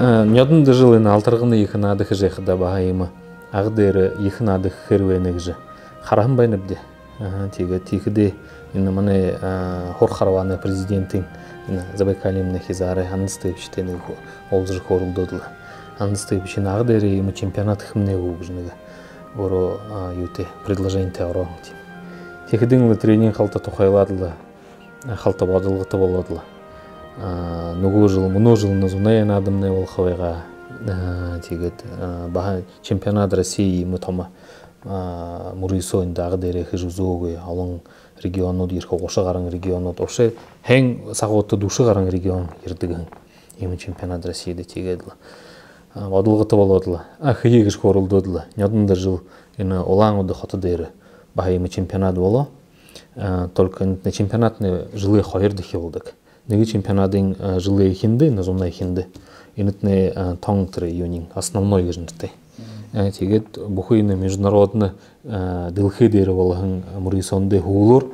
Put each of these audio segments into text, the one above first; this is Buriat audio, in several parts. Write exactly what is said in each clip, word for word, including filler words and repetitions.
А, нёдондо жэл энэ Алтарганын ехэ наада хэжэ байхадаа баһа иимэ Ага дээрэ ехэ наада хэхээр байна гэжэ хараһан байнабди. Аха, тиигээд тиихэдээ энэ манай, а, һур харбаанай президентын энэ Забайкальемнай хизаарай Анна Степановтай нэгэ хө-, уулзажа хөөрэлдөөд лэ. Анна Степановна, Ага дээрэ иимэ чемпионат хэхэмнай гү гэжэ нэгэ өөрөө, а, юутэй, предложенитэй ороо юм. Тиихэдэнь лэ тэрэнээ халта тухайлаад лэ, а, халта бодолгото болоод лэ. А, нүгөө жэл, мүнөө жэл энэ зунай наадамнай болохо байгаа. А, тиигээд, а, баһа чемпионат России иимэ томо, а, мүрысөө эндэ Ага дээрэ хэжэ үзөөгүй. Олон регионууд ерэхэ, гуша гаран регионууд. Вообще һайн сагуудта дүшэ гаран регион ерэдэг һэн. Иимэ чемпионат России даа, тиигээд лэ, а, бодолгото болоод лэ. А, хэе гэжэ хөөрэлдөөд лэ. Нёдондо жэл энэ Улаан-Үдэ хото дээрэ баһа иимэ чемпионат болоо. А, только энэ чемпионатнай жэлэй хоёрдохи болодог. Нэгэ чемпионадынь, а, жэлэй эхиндэ, энэ зунай эхиндэ. Энэтнай, а, тон тэрэ юуниинь, основной гэжэ нэрэтэй. А, тиигээд бүхы энэ международно, а, дэлхэй дээрэ болоһон мүрысөөндэ һүүлээр,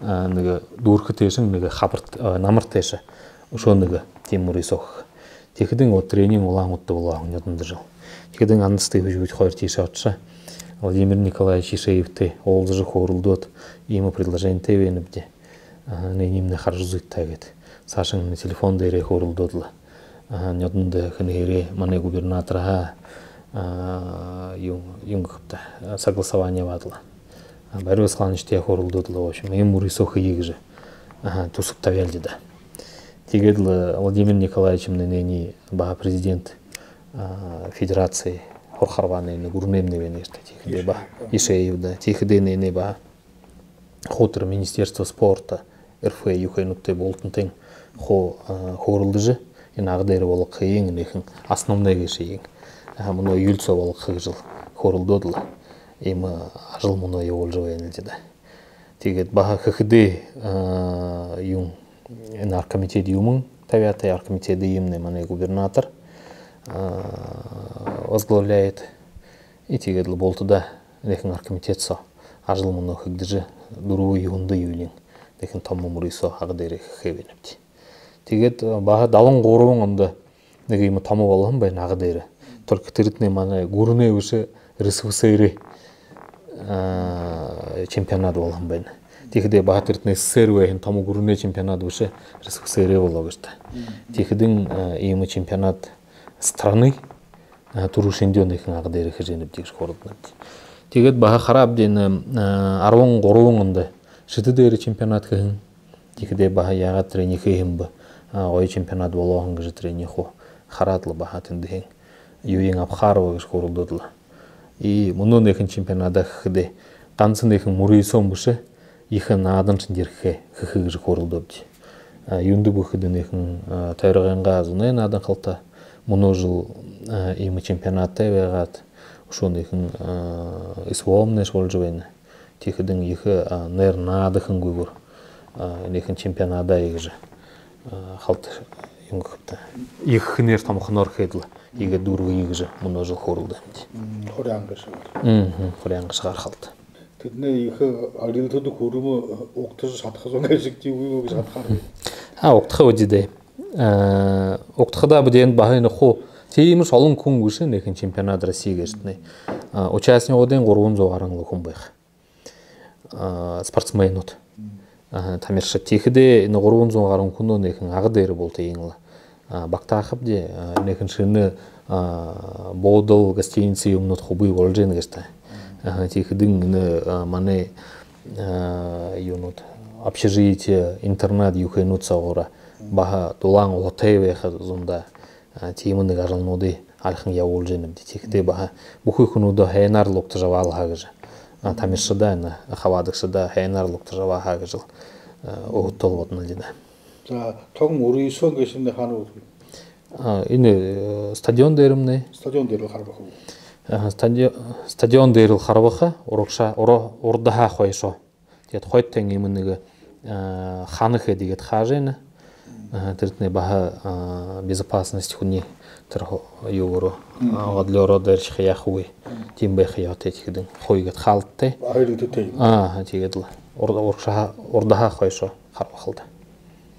а, нэгэ дүүрхэ тээшэнь, нэгэ хабар, а, намар тээшэ. Үшөө нэгэ тиимэ мүрысөө хэхэ. Тиихэдэнь вот тэрэнээ Улаан-Үдэдэ болоо нёдондо жэл. Тиихэдэнь Анна Степановна хоёр тиишээ ошоо. Владимир Николаевич Ешеевтэй уулзажа хөөрэлдөөд, иимэ предложенитэй байнабди. Аха, энээниие хаража үзыт даа гээд. Саашань телефон дээрэ хөөрэлдөөд лэ. Аха, нёдондо хэнһээрээ манай губернаторһаа, а, юун, юун гэхэб даа, а, согласование абаад лэ. А, Борис Вячеславовичтай хөөрэлдөөд лэ, в общем, иимэ мүрысөө хэе гэжэ. Аха, түсэб табяалди даа. Тиигээд лэ Владимир Николаевичмнай энээниие баһа президент, а, федерации һур харбаанай энэ гүрэнэймнай байна гээшэ даа. Тиихэдээ баһа Ешеев даа. Тиихэдээ энээниие баһа хуу тэрэ Министерство спорта РФ юухэйнүүдтэй бултантайнь хуу, а, хөөрэлдэжэ, энэ Ага дээрэ болгохыень энээхэн основной гээшыень, а, мүнөө июль соо болгохо гэжэл хөөрэлдөөд лэ. Иимэ, а, ажал мүнөө ябуулжа байнабди даа. Тиигээд баһа хэхэдээ, а, юун, энэ оргкомитет юумэн табяатай, оргкомитедыемнай манай губернатор, а, возглавляет. И тиигээд лэ бултадаа энээхэн оргкомитет соо ажал мүнөө хэгдэжэ, дүрбэ, юһэндэ июлиин энээхэн томо мүрысөө Ага дээрэ хэхэ байнабди. Тиигээд, а, баһа далан гурбан ондо нэгэ иимэ томо болоһон байна Ага дээрэ. Только тэрэтнай манай гүрэнэй бэшэ, РСФСР-эй, а, чемпионат болоһон байна. Тиихэдээ баһа тэрэтнай СССР байһан томо гүрэнэй чемпионат бэшэ, РСФСР-эй болоо гээшэ даа. Тиихэдэнь, а, иимэ чемпионат страны, а, түрүүшындөө энээхэн Ага дээрэ хэжэ байнабди гэжэ хөөрэлдэнэбди. Тиигээд баһа хараабди энэ, а, арбан гурбан ондо Шэтэ дээрэ чемпионат хэһэн. Тиихэдээ баһа яагаад тэрэниие хэһэн бэ? А, гоё чемпионат болоо һэн гэжэ тэрэниие хуу хараад лэ, баһа тэндэһээн юуень абахаар бэ гэжэ хөөрэлдөөд лэ. И мүнөө энээхэн чемпионадаа хэхэдээ ганса энээхэн мүрысөөн бэшэ, ехэ нааданшни ерэхэ, хэхэ гэжэ хөөрэлдөөбди. А, юундэб гэхэдэ, энээхэн, а, тойрогойнгоо зунай наадан халта. Мүнөө жэл, а, иимэ чемпионаттай байгаад, үшөө энээхэн, а, СВО-мнайш боложо байна. Тиихэдэнь ехэ, а, нээр наада хангүйгөөр, а, энээхэн чемпионадаа иигэжэ, а, халта, юун гэхэб даа, ехэ нээр томохоноор хээд лэ, иигээд дүүргэе гэжэ мүнөө жэл хөөрэлдөөбди. М, хуряан гээшэгээр. Мгм, хуряан гээшэгээр халта. Тэдэнэй ехэ арилдаад, хүрэмэ угтажа шадаха зон гээшэгты үгы гэжэ шадаха. А, угтаха үгы даа. А, угтахадаа бидэ баһа энэ хуу тиимэшье олон хүн бэшэ, энээхэн чемпионат России гээшэтнай. А, участнигуудынь гурбан зуу гаран лэ хүн байха. А, спортсменүүд. Аха, тамиршад. Тиихэдээ энэ гурбан зуу гаран хүнөө энээхэн Ага дээрэ бултыень лэ, а, багтаахабди, а, энээхэн шэнэ, а, буудал, гостиница юумэнүүд хубии боложо байна гээшэ даа. Аха, тиихэдэнь энэ, а, манай, а, юунууд, общежитие, интернат юухэйнүүд соогуураа баһа дулаан уһатай байха зундаа, а, тиимэ нэгэ ажалнуудые альхан ябуулжа байнабди. Тиихэдээ баһа бүхы хүнүүдээ һайнаар лэ угтажа абаалха гэжэ. А, тамиршадаа, энэ хабаадагшадаа һайнаар лэ угтажа абаха гэжэл, а, үгтөөл бодонол даа. За, тон мүрысөөн гээшэмнай хаана болооб? А, энэ, э, стадион дээрэмнай. Стадион дээрэл харбаха гү? Аха, стади-, стадион дээрэл харбаха, урагшаа, ура-, урдаһаа хойшоо. Тиигээд хойто тэн иимэ нэгэ, э, хана хээд иигээд хаажа байна. Аха, тэрэтнай баһа, э, безопасность хүнэй тэрэ хо-, юугээрээ, э, годлёороо дайрашаха яахагүй. Тиимэ байха ёһотой, тиихэдэнь хуу иигээд хаалтатай. Баһа эрүүтэтэй. Аха, тиигээд лэ ур-, урагшаа, урдаһаа хойшоо харбахал даа.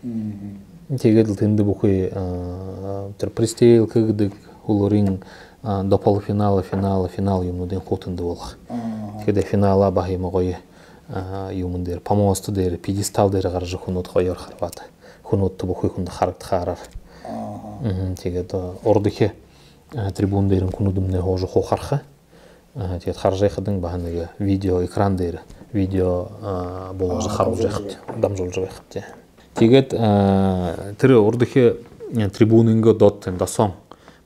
Мгм. Тиигээд лэ тэндэ бүхы, а, тэрэ пристрелка гэдэг, һүүлээрнь, а, до полуфинала, финала, финал юумэнүүдынь хуу тэндэ болохо. Тиигээд финалаа баһа иимэ гоё, а, юумэн дээрэ, помост дээрэ, пьедестал дээрэ гаража, хүнүүд гоёор харбаад, хүнүүдтэ, бүхы хүндэ харагдахаар. Тиигээд, а, урдахи, а, трибун дээрэнь хүнүүдымнай һуужа, хуу хараха. А, тиигээд хаража байхадань, баһа нэгэ видео экран дээрэ видео, а, буулгажа харуулжа байхабди, дамжуулжа байхабди. Тиигээд, а, тэрэ урдахи, а, трибунынгаа доодо, тиимэ досоонь,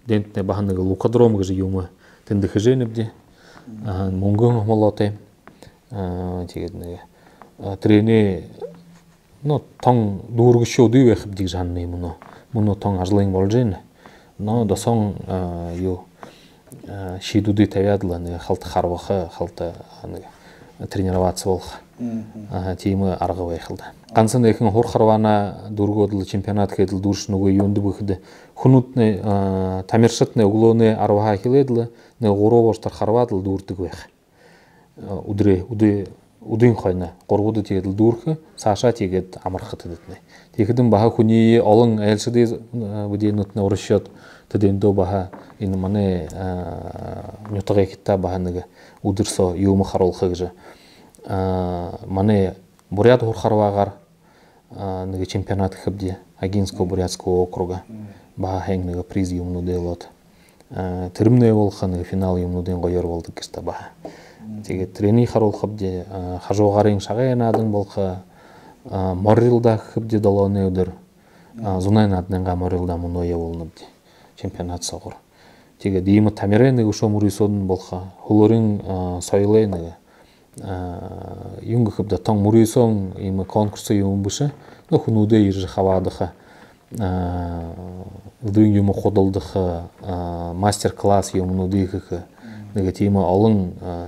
тэндэтнай баһа нэгэ лукодром гэжэ юумэ тэндэ хэжэ байнабди. А, мүнгэн омолоотой. А, тиигээд нэгэ, а, тэрэнэй, ну, тон дүүргэшөөгүй байхабди гэжэ һананаб мүнөө. Мүнөө тон ажалынь боложо байна. Но досоонь, а, юу, а, шиидүүдые табяад лэ, нэгэ халта харбаха, халта, а, нэгэ тренироваться болохо. А, тиимэ арга байха л даа. Гансал нэгэн һур харбаанаа дүүргээд лэ, чемпионат хээд лэ дүүршэнэ үгы. Юундэб гэхэдэ, хүнүүдтнай, а, тамиршадтнай үглөөнэй арбаһаа эхилээд лэ, нэгэ гурба болотор харбаад лэ дүүрдэг байха. А, үдэрэй, үдэ, үдын хойно гурбада тиигээд лэ дүүрэхэ, саашаа тиигээд амарха тэдэдтнай. Тиихэдэнь баһа хүниие, олон айлшадые, а, бидэнүүдтнай урагшаад, тэдээндээ баһа энэ манай, а, нютагайхидтаа баһа нэгэ үдэр соо юумэ харуулха гэжэ. А, манай буряад һур харбаагаар, а, нэгэ чемпионат хэхэбди Агинского бурятского округа. Баһа һайн нэгэ приз юумэнүүдые олоод. А, тэрэмнай болохо, нэгэ финал юумэнүүдынь гоёор болодог гэжэ даа баһа. Тиигээд тэрэниие харуулхабди, а, хажуугаарынь шагай наадан болохо, а, морилдаа хэхэбди долооной үдэр. А, зунай нааданайнгаа морилдаа мүнөө ябуулнабди чемпионат соогуур. Тиигээд иимэ тамирай нэгэ үшөө мүрысөөдэнь болохо, һүүлээрнь, а, соёлой нэгэ, а, юун гэхэб даа, тон мүрысөөн иимэ конкурс юумэн бэшэ. Но хүнүүдэй ерэжэ хабаадаха, а, элдэбын юумэ худалдаха, а, мастер-класс юумэнүүдые хэхэ. Нэгэ тиимэ олон, а,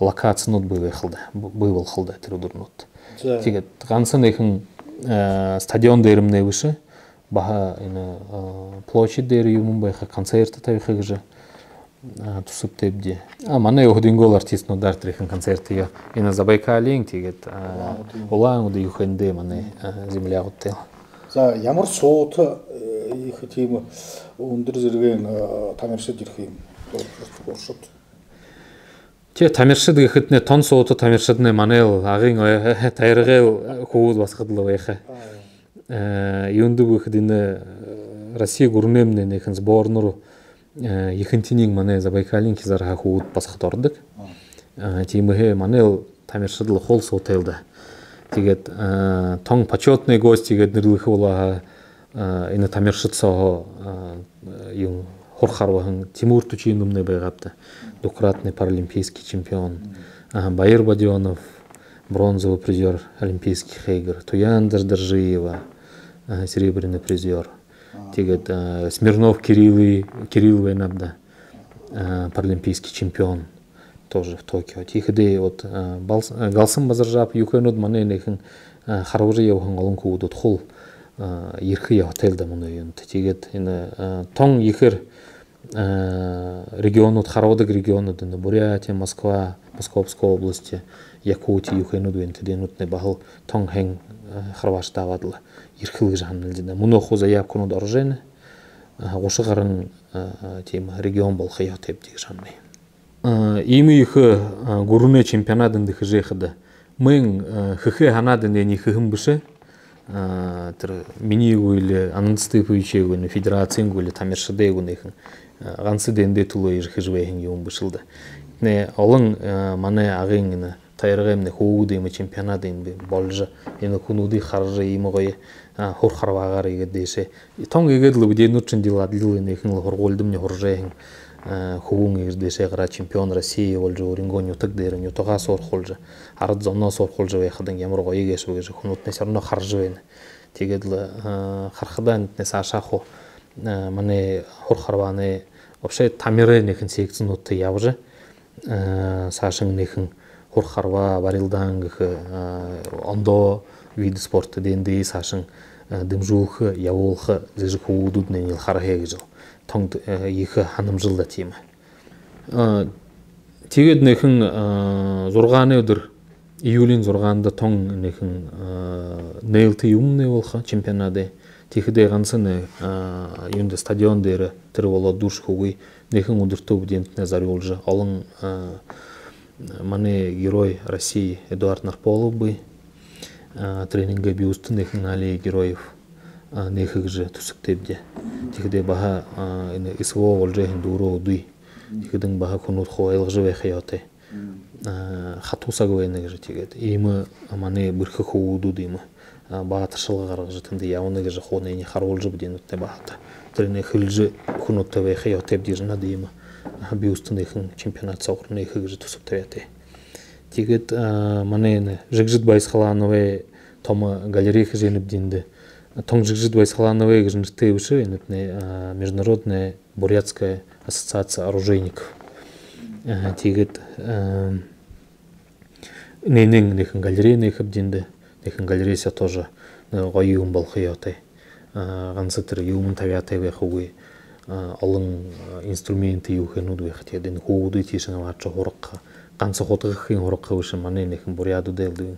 локацинууд бии байха л даа, б-, бии болохо л даа тэрэ үдэрнүүд. Тиигээд гансал нэгэн, а, стадион дээрэмнай бэшэ, баһа энэ, а, площадь дээрэ юумэн байха, концерт табиха гэжэ, а, түсэбтэйбди. А, манай өөһэдынгөөл артистнуудаар тэрэ ехэ концерт ябаа. Энэ Забайкалиин, тиигээд, а, Улаан-Үдын, Улаан-Үдэ, Юхендэ манай, а, землягуудтай. За, ямар суута, э, ехэ тиимэ үндэр зэргын, э, тамиршад ерэхэ юм? Урагшад, урагшад. Тээ, тамиршад гэхэдэнь, тон суута тамиршадынь манайл Агын ой-, Тойрогойл, э, хүбүүд басагад лэ байха. Э, юундэб гэхэдэ, энэ, э, Росси гүрэнэймнай нэгэн сборнууд, э, ехэнхинь манай Забайкалиин хизаарһаа хүбүүд басагад ородог. Э, тиимэһээ манайл тамиршад лэ хуу суутайл даа. Тиигээд, э, тон почётный гость гээд нэрлэхэ болоо һаа, э, энэ тамиршад сооһоо, э, юун, һур харбаһан Тимур Тучиномнай байгааб даа. Двукратный паралимпийский чемпион. Э, Баир Бадёнов, бронзовый призёр Олимпийских игр. Туян Дордоржиева, э, серебряный призёр. Тиигээд, э, Смирнов Кирилл, Кирилл байнаб даа. Э, паралимпийский чемпион. Тоже в Токио. Тиихэдээ вот, э, Балс-, э, Галсан Базаржапов, Юхэнүүд, манай нэгэн, э, харбажа ябаһан олон хүбүүд хуу, э, ерэхэ ёһотойл даа мүнөө юундэ. Тиигээд энэ, э, тон ехээр, э, регионууд, харбадаг регионууд, энэ Бурятия, Москва, Московская область, Якутия, Юхэнүүд байна, тэдэнүүднай баһал тон һайн, э, харбаашад абаад лэ ерэхэл гэжэ һананалди даа. Мүнөө хуу заявканууд орожо байна. Э, гуша гаран, э, э, тиимэ регион болохо ёһотойбди гэжэ һананаб. Э, иимэ ехэ, э, гүрэнэй чемпионат эндэ хэжэ байхада, мүн, э, хэхээ һанаад эндэ хэһэн бэшэ. Э, тэрэ минии гү, али Анант Степовичай гү, энэ федерациин гү, али тамиршадай гү, нэгэн, э, гансал эндэ түлөө ерэжэ хэжэ байһан юумэн бэшэл даа. Нэ, олон, э, манай Агын энэ Тойрогойлнай хүбүүд иимэ чемпионат иимэ боложо, энэ хүнүүдые хаража, иимэ гоё, а, һур харбаагаар иигээд дээшээ. Тон иигээд лэ бидэнүүд шэнги лэ адли лэ, энэхэн лэ һургуулидамнай һуража байһан, а, хүбүүн иигээд дээшээ гараад, чемпион России боложо, өөрынгөө нютаг дээрэ, нютагаа һурхуулжа, арад зоноо һурхуулжа байхадань ямар гоё гээшэб гэжэ хүнүүднай всё равно хаража байна. Тиигээд лэ, а, харахадаа энэтнай саашаа хуу, а, манай һур харбаанай, вообще тамирай энэхэн секцинүүдтэ ябажа, а, саашань энэхэн һур харбаа, барилдаан гэхэ, а, ондоо вид спорта, эндээ саашань, а, дэмжүүлхэ, ябуулха гэжэ хүбүүднай энэл хараха гэжэл тон, а, ехэ һанамжал даа тиимэ. А, тиигээд энэхэн, а, зургаанай үдэр, июлиин зургаанда тон энэхэн, а, нээлтэ юумэмнай болохо, чемпионадай. Тиихэдээ гансал энэ, а, юундэ, стадион дээрэ тэрэ болоод дүүршэхэгүй, нэгэн үдэртөө бидэнтнай зорюулжа, олон, а, манай Герой России Эдуард Нарполов бии, а, тэрэнэй бюстын нэгэн Аллея героев, а, нээхэ гэжэ түсэбтэйбди. Тиихэдээ баһа, а, энэ СВО болжо байһан дүүрэн үдэр. Тиихэдэнь баһа хүнүүд хуу ойлгожо байха ёһотой. А, хатуу саг байна гэжэ, тиигээд иимэ манай бэрхэ хүбүүд иимэ, а, баатаршалга гаргажа тэндэ ябана гэжэ хуу энээниие харуулжа, бидэнтнай баһа тэрэнээ хэлэжэ, хүнүүдтэ байха ёһотойбди гэжэ, надаа иимэ, а, бюстын нэгэн чемпионат соогуур нээхэ гэжэ түсэб табяатай. Тиигээд, а, манай энэ Жигжит Байсхалановай томо галерей хэжэ байнабди эндэ. Тон Жигжит Байсхалановай гэжэ нэрэтэй бэшэ, энэтнай, а, Международная бурятская ассоциация оружейников. А, тиигээд, а, энээнэй нэгэн галерей нээхэбди эндэ, нэгэн галерей соо тоже, э, гоё юумэн болохо ёһотой. А, гансал тэрэ юумэн табяатай байхагүй, а, олон, а, инструменты, юухэнүүд байха. Тиигээд энэ хүбүүдые тиишэнь абаашажа һургаха. Гансал худхаһан һургаха бэшэ, манай нэгэн буряадууд элдэб,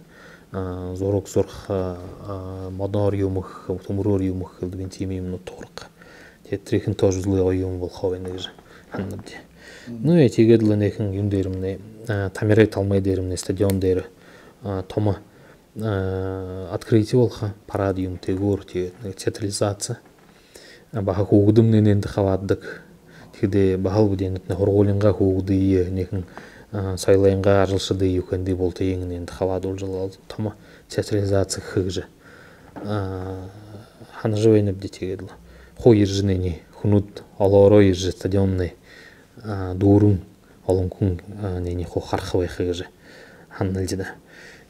а, зураг зураха, а, модоор юумэ хэхэ, түмэрөөр юумэ хэхэ элдэб, тиимэ юумэнүүдтэ һургаха. Тиигээд тэрэнь тоже зулай гоё юумэн болохо байна гэжэ һананабди. Ну и тиигээд лэ нэгэн юун дээрэмнай, а, Тамирай талмай дээрэмнай, стадион дээрэ, а, томо, а, открытие болохо, парад юумэтэйгөөр, тиигээд нэгэ театрализация. А, баһа хүүгэдымнай энээндэ хабаададаг. Тиихэдээ баһал бидэнтнай һургуулиингаа хүүгэдые, нэгэн, а, соёлойнгоо ажалшадые, юухэндэ болтыень энээндэ хабаадуулжа лэ, томо театрализация хэхэ гэжэ, а, һанажа байнабди. Тиигээд лэ хуу ерэжэ энээниие, хүнүүд олоороо ерэжэ, стадионнай, а, дүүрэн олон хүн, а, энээниие хуу хараха байха гэжэ һананабди даа.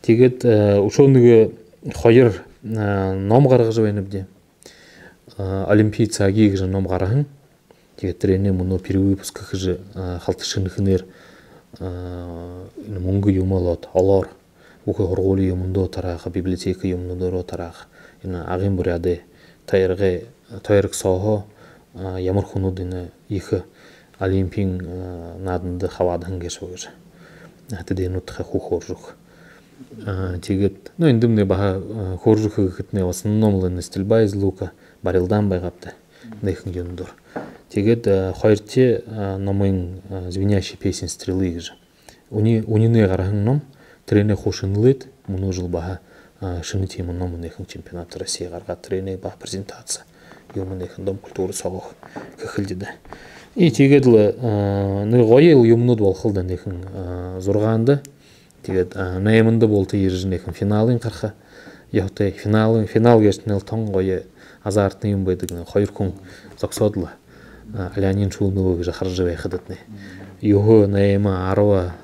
Тиигээд, а, үшөө нэгэ хоёр, а, ном гаргажа байнабди. А, «Олимпийцы Аги» гэжэ ном гараһан. Тиигээд тэрэнээ мүнөө перевыпуск хэжэ, а, халта шэнэхэнээр, а, энэ мүнгэ юумэ олоод, олоор, бүхы һургуули юумэндөө тарааха, библиотека юумэнүүдээрээ тарааха. Энэ Агын Буряадай тойрогой, тойрог сооһоо, а, ямар хүнүүд энэ ехэ Олимпиин, а, нааданда хабаадаһан гээшэб гэжэ. А, тэдэнүүдтэ хуу хөөрэжэ үгэхэ. А, тиигээд, ну, эндэмнай баһа, а, хөөрэжэ үгэхэ гэхэдэнь, в основном лэ энэ стрельба из лука, барилдаан байгааб даа, нэгэ юундэ. Тиигээд, а, хоёрдохи, а, номынь, а, «Звенящие песни стрелы» гэжэ. Үни, үнинэй гараһан ном, тэрэнээ хуу шэнэлээд, мүнөө жэл баһа, а, шэнэ тиимэ ном, нэгэн чемпионат России гаргаад, тэрэнээ баһа презентация юумэ, нэгэн дом культуры соогоо хэхэлди даа. И тиигээд лэ, а, нэгэ гоёл юумэнүүд болохол даа, нэгэн, а, зургаанда. Тиигээд, а, найманда булта ерэжэ, нэгэн финалынь хараха ёһотой. Финалынь, финал гээшэтнай лэ тон гоё азартна юумэн байдаг, нэгэ хоёр хүн зогсоод лэ, а, Алянын Шүүнэбэ гэжэ хаража байхадатнай, юһэ, найма, арба,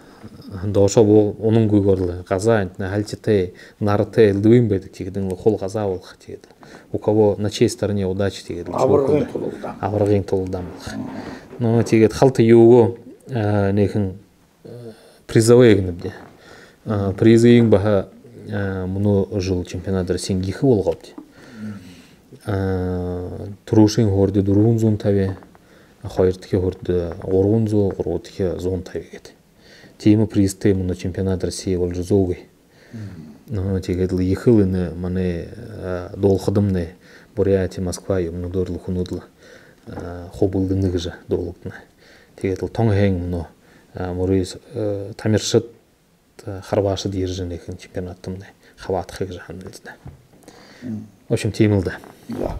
доошоо буу-, унангүйгөөр лэ газаа, энтнай һалхитай, наратай элдэб юм байдаг. Тиихэдэнь лэ хуу газаа болохо. Тиигээд лэ «У кого на чьей стороне удача», тиигээд лэ абаргын шүүхэ тулалдаан. Абаргын тулалдаан болохо. Но тиигээд халта юугээ, а, нэгэн, э, призовой гэнэбди. А, призыень баһа, а, мүнөө жэл чемпионат Россиин ехэ болгообди. А, түрүүшын һуурида дүрбэн зуун табяа, хоёрдохи һуурида гурбан зуун, гурбадахи зуун табяа гээд. Тиимэ призтэй мүнөө чемпионат России болжо үзөөгүй. Но тиигээд лэ ехэл энэ манай, а, дуулахадамнай Бурятия, Москва юумэнүүдээр лэ хүнүүд лэ, а, хуу бэлдэнэ гэжэ дуулагдана. Тиигээд лэ тон һайн мүнөө, а, мүрысөөд, э, тамиршад, э, харбаашад ерэжэ, нэгэн чемпионатамнай хабаадаха гэжэ һананабди даа. В общем, тиимэл даа. Да.